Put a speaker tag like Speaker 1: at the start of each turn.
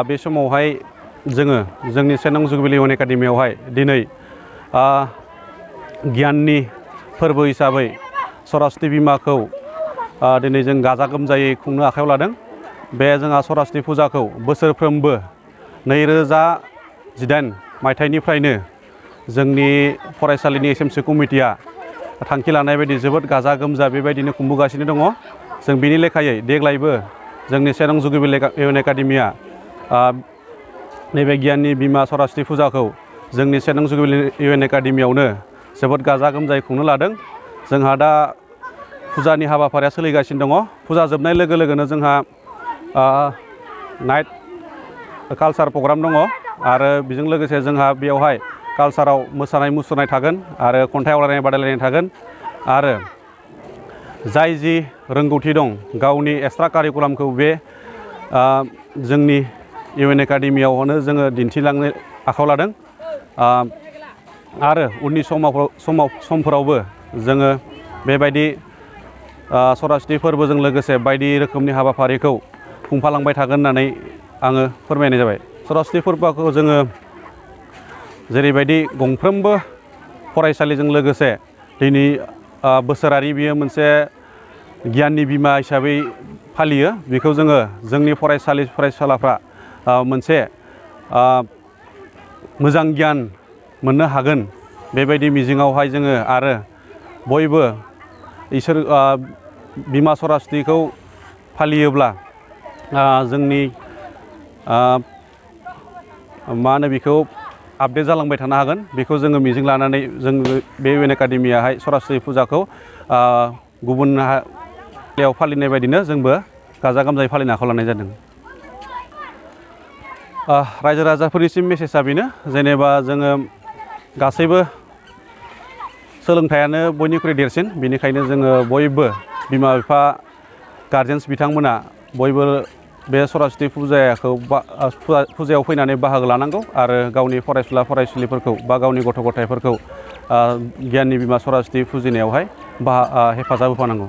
Speaker 1: बे समावहाय जोङो जोंनि 1 नं जुबिलि इउएन एकाडेमियावहाय दिनै गियाननि फोरबो हिसाबै सरासति बिमाखौ दिनै जों गाजा गोमजायै खुंनो आखायाव लादों। बे जोंहा सरासति फुजाखौ बोसोरफ्रोमबो 2018 मायथाइनिफ्रायनो जोंनि फरायसालिनि एसएमसि कमिटिया थांखि लानाय बायदि जोबोद गाजा गोमजा बेबायदिनो खुंबोगासिनो दङ। जों बिनि लेखायै देग्लायबो जोंनि 1 नं जुबिलि इउएन एकाडेमिया नैबे गियाननि बिमा सरासति फुजाखौ जोंनि 1 नं जुबिलि इउएन एकाडेमियावनो जोबोद गाजा गोमजायै खुंनो लादों। जोंहा दा फुजानि हाबाफारिया सोलिगासिनो दङ। फुजा जोबनाय लोगो लोगोनो जोंहा नाइट कालचार प्रग्राम दङ आरो बेजों लोगोसे जोंहा बेयावहाय कालचाराव मोसानाय मुसुरनाय थागोन आरो खन्थाइ आवरायनाय बादायलायनाय थागोन आरो जाय जि रोंगौथि दं गावनि एक्सट्रा कारिकुलामखौ बे जोंनि इउएन एकाडेमियावनो जोङो दिन्थिलांनो आखायाव लादों। आरो उननि समफोरावबो जोङो बेबायदि सरासति फोरबोजों लोगोसे बायदि रोखोमनि हाबाफारिखौ खुंफालांबाय थागोन होननानै आङो फोरमायनाय जाबाय। सरासति फोरबोखौ जोङो जेरैबायदि गंफ्रोमबो फरायसालिजों लोगोसे दिनै बोसोरारि बियो मोनसे गियाननि बिमा हिसाबै फालियो। बेखौ जोङो जोंनि फरायसालाफ्रा मोनसे मोजां गियान मोननो हागोन बेबायदि मिजिङावहाय जोङो आरो बयबो इसोर बिमा सरासतिखौ फालियोब्ला जोंनि मा होनो बेखौ आपडेट जालांबाय थानो हागोन। बेखौ जोङो मिजिं लानानै जों बे इउएन एकाडेमियाहाय सरासति फुजाखौ गुबुन हारियाव फालिनाय बायदिनो जोंबो गाजा गोमजायै फालिनो आखायाव लानाय जादों। रायजो राजाफोरनिसिम मेसेजआ बेनो जेनेबा जोङो गासैबो सोलोंथाइयानो बयनिख्रुइ देरसिन। बेनिखायनो जोङो बयबो बिमा बिफा गारजेन्स बिथांमोना बयबो बे सरासति फुजायाव फैनानै बाहागो लानांगौ आरो गावनि फरायसुला फरायसुलिफोरखौ बा गावनि गथ' गथायफोरखौ गियाननि बिमा सरासति फुजिनायावहाय हेफाजाब होफानांगौ।